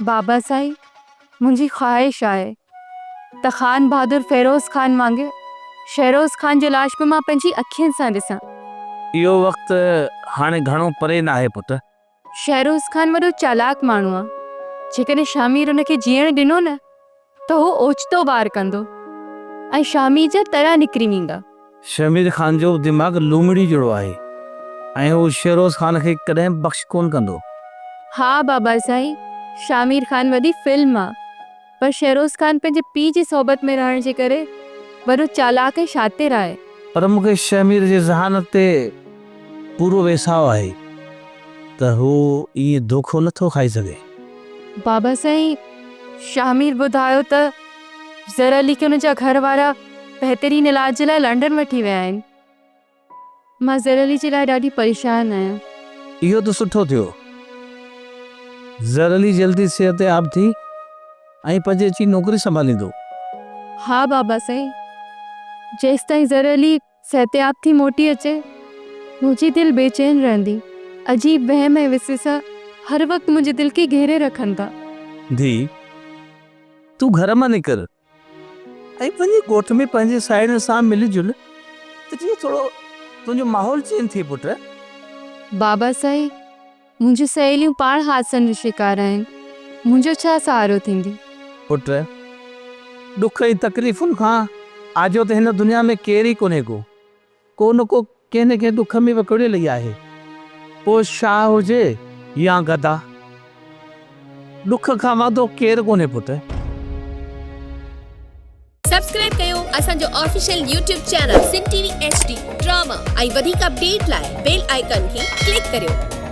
بابا سائين منهنجي خواهش آهي ته خان بهادر فيروز خان وانگي شهروز خان جو لاش به مان پنهنجي اکين سان ڏسان. اهو وقت هاڻي گهڻو پري ناهي پٽ. شهروز خان وڏو چالاڪ ماڻهو آ. جيڪڏهن شاهمير ان کي جيئڻ ڏنو نه ته هو اوچتو وار ڪندو ۽ شاهمير جا ترا نڪري ويندا. شهمير خان جو دماغ لومڙي جهڙو آهي ۽ هو شهروز خان کي ڪڏهن به بخش ڪونه ڪندو. ها بابا سائين، شاهمير خان وڏي فلم آ، پر شهروز خان پنهنجي پيء جي صحبت ۾ رهڻ جي ڪري وڏو چالاڪ ۽ شاطر آهي. پر مون کي شهمير جي ذهانت تي پورو ويساهه آهي ته هو ائين دوکو نه ٿو کائي سگهي. بابا سائين، شاهمير ٻڌايو ته زر علي کي ان جا گهر وارا بهترين علاج جي لاء لنڊن وٺي ويا آهن. مان زر علي جي لاء ڏاڍي پريشان آهيان. اهو ته سٺو ٿيو. زر علي جلدي صحتياب ٿي ۽ پنهنجي اچي نوڪري سنڀاليندو. ها بابا سائين، جيستائين زر علي صحتياب ٿي موٽي اچي، منهنجي دل بيچين رهندي. عجيب وهم ۽ وسوسا هر وقت منهنجي دل کي گهيري رکن ٿا. ڌيء، تون گهر مان نڪر ۽ وڃي ڳوٺ ۾ پنهنجي ساهيڙين سان مل جل ته جيئن ٿورو تنهنجو ماحول چينج ٿئي پٽ. بابا سائين، منهنجون سهيليون پاڻ حادثن جو شڪار آهن، منهنجو ڇا سهارو ٿيندي؟ پٽ، ڏک ۽ تڪليفن کان آجو ته هن دنيا ۾ ڪير ئي ڪونهي ڪو. ڪو نه ڪو ڪنهن نه ڪنهن ڏک ۾ وڪوڙيل ئي آهي. پوء شاهه هجي يا گدا، ڏک کان واندو ڪير ڪونهي پٽ. سبسڪرائب ڪيو اسان جو official YouTube channel Sindh T V H D drama ۽ وڌيڪ اپڊيٽ لاء بيل آئيڪان کي ڪلڪ ڪريو.